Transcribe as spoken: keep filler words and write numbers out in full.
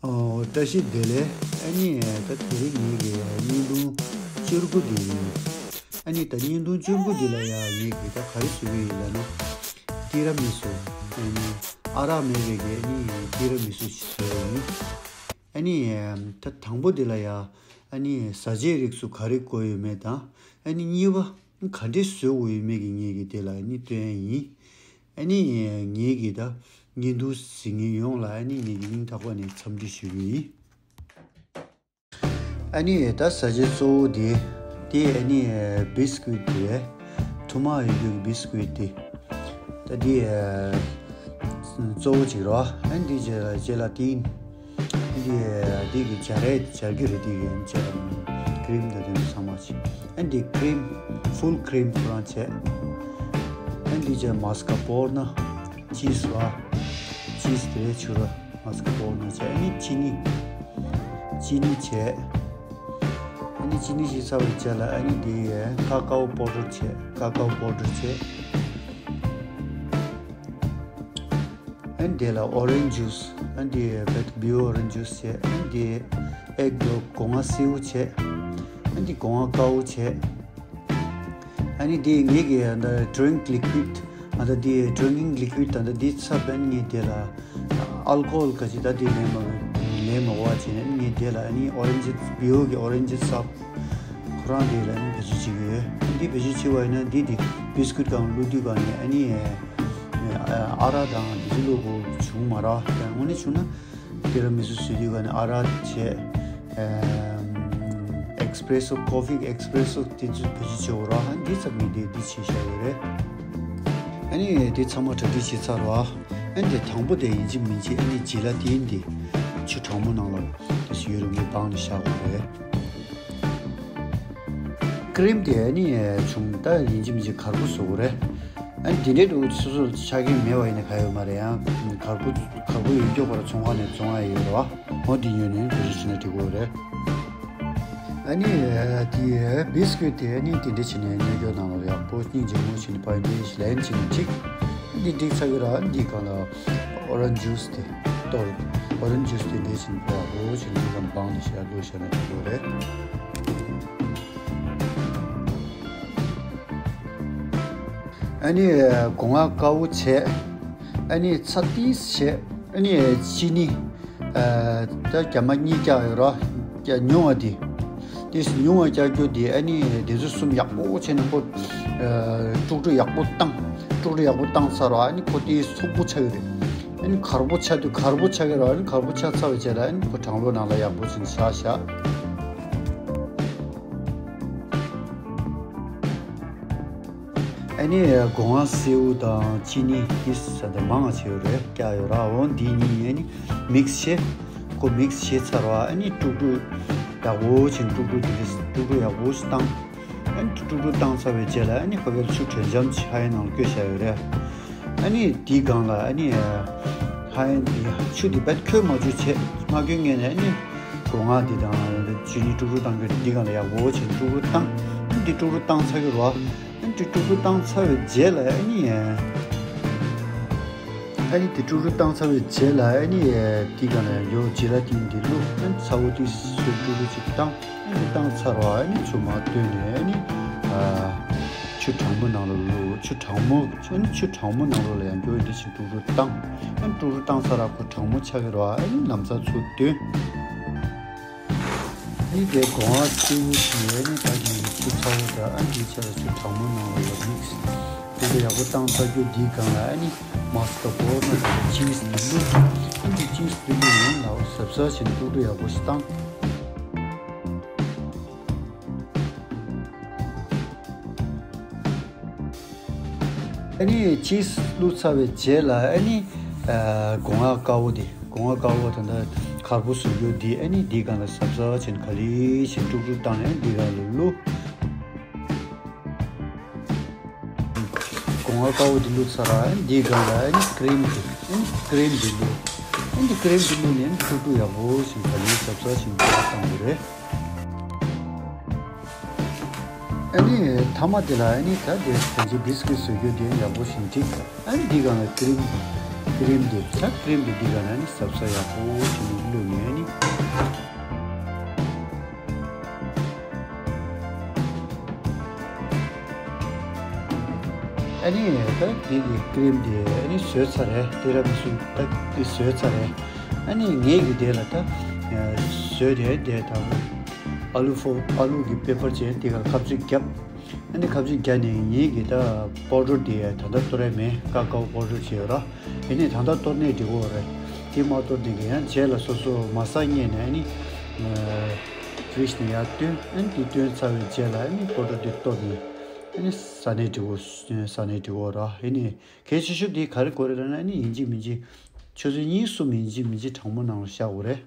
ཨོ། བཀྲ་ཤིས་བདེ་ལེགས། ཨ་ནི་ད་དེ་རིང་ངེད་ཀྱི་བརྙན་ཐུང་བཅུ་དགུ་འདི་ཡིན། ཨ་ནི་ད་བརྙན་ཐུང་བཅུ་དགུ་འདི་ལ་ཡང་ངེད་ཀྱིས་ད་ག་རེ་བཟོ་གི་ཡིན་ལབ་ན། ཏི་ར་མི་སུ། ཨ་ནི་ཨ་རག་མེད་པའི་གི་ཨ་ནི་ཏི་ར་མི་སུ་ཞིག་བཟོ་ཡ་ཡིན། ཨ་ནི་ད་དང་པོ་འདི་ལ་ཡང་ཨ་ནི་བཟའ་ཆས་རིགས་སུ་ག་རེ་དགོས་ཡོད་མེད་དང་། ཨ་ནི་གཉིས་པ་ག་འདྲས་བཟོ་དགོས་ཡོད་མེད་ཀྱི་ངེད་ཀྱིས་དེ་ལ་ཨ་ནི་སྟོན་ཡ་ཡིན། ཨ་ནི་ངེད་ཀྱིས་ད་བརྙན་ཐུང་གཟིགས་མཁན་ཡོངས་ལ་ཨ་ནི་ངེད་ཀྱིས་སྙིང་ཐག་པ་ནས་འཚམས་འདྲི་ཞུ་གི་ཡིན། ཨ་ནི་ད་བཟའ་བཅའ་གཙོ་བོ་དེ་དེ་ཨ་ནི་བིས་ཀུད་དེ། ཐུར་མ་ཡོད་རྒྱུ་གི་བིས་ཀུད་དེ། ད་དེ་གཙོ་བོ་གཅིག་རེད། ཨ་ནི་དེ་རྗེས་ལ་ཇེ་ལ་ཏིན། ཨ་ནི་དེ་དེ་གི་སྦྱར་རེད། སྦྱར་གི་རེད། དེ་གི་ཨ་ནི་ཇེ་ལ་ཏིན། ཀི་རིམ་དང་དེ་ཚོ་ཚང་མ་བྱས། ཨ་ནི་དེ་ཀི་རིམ། ཕུལ་ཀི་རིམ་ཁོ་རང་བྱས། ཨ་ནི་དེ་རྗེས་མཱས་ཀ་པོ་ན། ཅིས་ར། ཅིས་དེ་ཆུ་ར། མཱས་ཀ་པོ་ན་བྱས། ཨ་ནི་ཅི་ནི། ཅི་ནི་བྱས། ཨ་ནི་ཅི་ནི་ཞིག་ཚར་བའི་རྗེས་ལ་ཨ་ནི་དེ་ཀ་ཀའོ་པོ་ཌར་བྱས། ཀ་ཀའོ་པོ་ཌར་བྱས། ཨ་ནི་དེ་ལ་ཨོ་རེན་ཇི་ཇུས། ཨ་ནི་དེ་བེད་བི་ཨོ་རེན་ཇི་ཇུས་བྱས། ཨ་ནི་དེ་ཨེག་ལོ་སྒོ་ང་སེའུ་བྱས། ཨ་ནི་དེ་སྒོ་ང་ཀའུ་བྱས། ཨ་ནི་དེ་ངེད་ཀྱི་ཨ་ནི་ཌི་རིང་ལི་ཀུ་ཌི། ཨ་ནི་དེ་ཌི་རིང་ལི་ཀུ་ཌི། ཨ་ནི་དེ་ཚབ་པ་ངེད་དེ་ལ་ཨལ་ཀོ་ཧོལ་ག་ཅི་ད་དེ་ལེན་མ་ལེན་མ་དགོས་པ་བྱས་ནས། ངེད་དེ་ལ་ཨ་ནི་ཨོ་རེན་ཇི་བི་ཨོ་གི་ཨོ་རེན་ཇི་སོབ་ཁོ་རང་དེ་ལ་ཨ་ནི་བེད་སྤྱོད་བྱེད་ཀྱི་ཡོད། ཨ་ནི་དེ་བེད་སྤྱོད་བྱེད་པ་ཡིན་ན་དེ་དེ་བིས་ཀུད་སྒང་བླུགས་དུས་སྒང་ནས་ཨ་ནི་ཨ་རག་དང་དེ་ཚོ་བླུགས་དགོས་བྱུང་མ་རེད། དངོས་གནས་བྱུང་ན། ཏི་ར་མི་སུ་བཟོ་དུས་ཀ་ནས་ཨ་རག་བྱས། ཨེམ། ཨེག་སི་པི་རེ་སོ། ཀོ་ཕི་ཨེག་སི་པི་རེ་སོ་དེ་ཚོ་བེད་སྤྱོད་བྱེད་དགོས་རེད། ཨ་འདི་ཚོ་ངས་དེ་འདི་བྱས་བཞག་ཡོད་རེད། ཨ་ནི་དེ་ཚང་མ་གྲ་སྒྲིག་བྱས་ཚར་བ། ཨ་ནི་དེ་དང་པོ་དེ་ཡིན་གཅིག་མིན་གཅིག་ཨ་ནི་ཇེ་ལ་ཏིན་དེ་ཆུ་གྲང་མོ་ནང་ལ་དེ་ཡོད་རུང་གི་སྦངས་ནས་བཞག་དགོས་རེད། ཀི་རིམ་དེ་ཨ་ནི་བྱུང་ད་ཡིན་གཅིག་མིན་གཅིག་གར་པོ་བཟོ་དགོས་རེད། ཨ་ནི་དེ་འདྲའི་འདུག་སོ་སོར་ཆ་རྐྱེན་མེད་པ་ཡིན་ན་ག་ཡོད་མ་རེད། ཡང་གར་པོ་གར་པོ་ཡོད་རྒྱུ་ཁོ་ར་ཚོང་ཁང་ནས་བཙོང་ཡ་ཡོད་རེད་བ། འོ་འདི་ཉོས་ནས་བེད་སྤྱོད་བྱས་ན་འགྲིག་གི་རེད། ཨ་ནི་དེ་བིས་ཀུད་དེ་ཨ་ནི་དེ་འདྲ་བྱས་ནས་ཉོས་རྒྱུ་ནང་ལ་ཡག་པོ་སྙིང་རྗེ་མོ་བྱས་ནས་ཕར་འདྲ་ཞིག་ལེན་བྱས་ནས་ཅིག་འདི་འགྲིག་ཚར་གི་ར། འདི་སྒང་ལ་ཨོ་རེན་ཇི་ཇུས་དེ་གཏོར། ཨོ་རེན་ཇི་ཇུས་དེ་འདྲ་བྱས་ནས་ཕར་ཡག་པོ་བྱས་ནས་འདི་སྒང་སྦངས་ནས་ཞག་དགོས་བྱས་ན་འགྲིག་གི་རེད། ཨ་ནི་སྒོ་ང་དཀར་པོ་བྱས། ཨ་ནི་ཚྭ་ཏིས་བྱས། ཨ་ནི་ཅི་ནི། ཨ། ད་རྒྱ་མ་གཉིས་བཀྱག་ཡོད་ར། རྒྱ་ཉུང་བ་དེ། ཏིས་ཉུང་བ་བཀྱག་རྒྱུ་དེ། ཨ་ནི་དེ་ཚོ་གསུམ་ཡག་པོ་བྱས་ནས་ཁོ། ཨ། དཀྲུག་དཀྲུག་ཡག་པོ་བཏང་། དཀྲུག་དཀྲུག་ཡག་པོ་བཏང་ཚར་ར། ཨ་ནི་ཁོ་ཏིས་སོག་པོ་ཆགས་ཀྱི་རེད། ཨ་ནི་གར་པོ་ཆགས་དུས་གར་པོ་ཆགས་ཀྱི་ར། ཨ་ནི་གར་པོ་ཆགས་ཚར་བའི་རྗེས་ལ་ཨ་ནི་ཁོ་གྲང་ལོ་ནང་ལ་ཡག་པོ་བྱས་ནས་བཞག་བཞག་ཨ་ནི་སྒོ་ང་སེའུ་དང་ཅི་ནི་ཏིས་ཟེར་དེ་མང་ང་ཆེ་ཡོད་རེད། བཀྱག་ཡོད་ར། འོ་འདི་གཉིས་ཨ་ནི་མིག་སི་བྱས། ཁོ་མིག་སི་བྱས་ཚར་བ་ཨ་ནི་དཀྲུག་དཀྲུག་ཡག་པོ་བྱས་ནས་དཀྲུག་དཀྲུག་དེ་འདྲ་དཀྲུག་དཀྲུག་ཡག་པོ་ཞིག་བཏང་། ཨ་ནི་དཀྲུག་དཀྲུག་བཏང་ཚར་བའི་རྗེས་ལ་ཨ་ནི་ཕ་གིར་ཆུ་དྲོད་འཇམ་ཅིག་ཧ་ཡན་ནང་ལ་བསྐོལ་བཞག་ཡོད་རེད། ཨ་ནི་དེའི་སྒང་ལ་ཨ་ནི་ཧ་ཡན་དེ་ཆུ་དེ་བད་ཁོལ་མ་བཅུག་བྱས། མ་ཁོལ་སྔོན་ནས་ཨ་ནི་སྒོ་ང་དེ་དང་ཆུ་ནི་དཀྲུག་དཀྲུག་བཏང་རྒྱུ་དེ་འདི་སྒང་ལ་ཡག་པོ་བྱས་དཀྲུག་དཀྲུག་བཏང་། ཨ་ནི་དེ་དཀྲུག་དཀྲུག་བཏང་ཚར་གི་རེད་བ། ཨ་ནི་དེ་དཀྲུག་དཀྲུག་བཏང་ཚར་བའི་རྗེས་ལ་ཨ་ནི། ཨ་ནི་དེ་དཀྲུག་དཀྲུག་བཏང་ཚར་བའི་རྗེས་ལ་ཨ་ནི་དེ་སྒང་ལ་ཡང་ཡོ་ཇི་ལ་ཏིན་དེ་བླུགས། ཨ་ནི་ཚ་བོ་དེ་སུ་དཀྲུག་དཀྲུག་ཅིག་བཏང་། ཨ་ནི་བཏང་ཚར་བ་ཨ་ནི་ཆུ་མར་བཏོན་ནས་ཨ་ནི། ཨ། ཆུ་གྲང་མོ་ནང་ལ་བླུགས། ཆུ་གྲང་མོ། ཨ་ནི་ཆུ་གྲང་མོ་ནང་ལོགས་ལ་ཡང་ཡོ་འདི་བཞིན་དཀྲུག་དཀྲུག་བཏང་། ཨ་ནི་དཀྲུག་དཀྲུག་བཏང་ཚར་ར་ཁོ་གྲང་མོ་ཆགས་ཀྱི་རེད་བ། ཨ་ནི་ལམ་སང་ཚུར་བཏོན། ཨ་ནི་དེ་སྒོ་ང་སེའུ་ཞིག་ཨ་ནི་ད་གིན་ཆུ་ཚ་བོ་དང་ཨ་ནི་དེའི་ཆ་ལ་ཆུ་གྲང་མོ་ནང་ལ་མིག་སི་དེ་ཚོ་ཡག་པོ་བཏང་ཚར་རྒྱུ་དེའི་སྒང་ལ་ཨ་ནི་མཱས་ཀ་པོ་ན་དང་ཅིས་དེ་བླུགས། ཨ་ནི་ཅིས་དེ་བླུགས་ནས་ལ་གཟབ་གཟབ་བྱས་ནས་དཀྲུག་དཀྲུག་ཡག་པོ་ཞིག་བཏང་། ཨ་ནི་ཅིས་བླུགས་ཚར་བའི་རྗེས་ལ་ཨ་ནི། ཨ། སྒོ་ང་དཀར་པོ་དེ། སྒོ་ང་དཀར་པོ་ད་ལྟ་གར་པོ་བཟོ་རྒྱུ་དེ་ཨ་ནི་འདི་སྒང་ལ་གཟབ་གཟབ་བྱས་ནས་ག་ལེ་བྱས་ནས་དཀྲུག་དཀྲུག་བཏང་ནས་འདི་སྒང་ལ་བླུགས། སྒོ་ང་དཀར་པོ་དེ་བླུགས་ཚར་ར་ཨ་ནི་འདི་སྒང་ལ་ཨ་ནི་ཀི་རིམ་དེ། ཨ་ནི་ཀི་རིམ་དེ་བླུགས། ཨ་ནི་ཀི་རིམ་དེ་བླུགས་ནས་ཨ་ནི་དཀྲུག་དཀྲུག་ཡག་པོ་བྱས་ནས་ག་ལེ་གཟབ་གཟབ་བྱས་ནས་དཀྲུག་དཀྲུག་བཏང་དགོས་རེད། ཨ་ནི་མཐའ་མ་དེ་ལ་ཨ་ནི་ད་དེ་ད་ཅི་བིས་ཀུད་བཟོ་རྒྱུ་དེ་ཡག་པོ་ཞིག་འགྲིག་ཨ་ནི་འདི་སྒང་ལ་ཀི་རིམ། ཀི་རིམ་དེ་ད་ཀི་རིམ་དེ་འདི་སྒང་ལ་ཨ་ནི་གཟབ་གཟབ་ཡག་པོ་བྱས་ནས་བླུགས་ནས་ཨ་ནི། ཨ་ནི་ད་ངེད་ཀྱི་ཀི་རིམ་དེ་ཨ་ནི་བཟོས་ཚར་རེད། ཏི་ར་མི་སུ་ད་དེ་བཟོས་ཚར་རེད། ཨ་ནི་ངེད་ཀྱི་དེ་ལ་ད་བཟོས་དེ་དེ་ད་ཨ་ལུ་ཕོ་ཨ་ལུ་གི་པེ་པར་བྱས་དེ་ག་ཁ་བཙུགས་བརྒྱབ། ཨ་ནི་ཁ་བཙུགས་བརྒྱབ་ནས་ངེད་ཀྱི་ད་པའོ་ཌར་དེ་ད་ད་གཏོར་ཡ་མེད། ཀ་ཀའོ་པའོ་ཌར་བྱས་ཡོད་ར། ཨ་ནི་ད་ད་གཏོར་ནས་འགྲིག་གོ་རེད། དེ་མ་གཏོར་ནས་གི་ཡང་རྗེས་ལ་སོ་སོ་མ་ཟ་སྔོན་ནས་ཨ་ནི་ཕི་རིཇ་ནས་ཡར་བཏོན། ཨ་ནི་དེ་བཏོན་ཚར་བའི་རྗེས་ལ་ཨ་ནི་པའོ་ཌར་དེ་གཏོར་ནས་ཨ་ནི་ཟ་ནས་འགྲིག་གོ། ཟ་ནས་འགྲིག་གོ་ར། ཨ་ནི་གལ་ཆེ་ཤོས་དེ་ག་རེ་དགོས་རེད་ལབ་ན། ཨ་ནི་ཡིན་གཅིག་མིན་གཅིག་ཆུ་ཚོད་གཉིས་གསུམ་ཡིན་གཅིག་མིན་གཅིག་གྲང་མོ་ནང་ལ་བཞག་དགོས་རེད།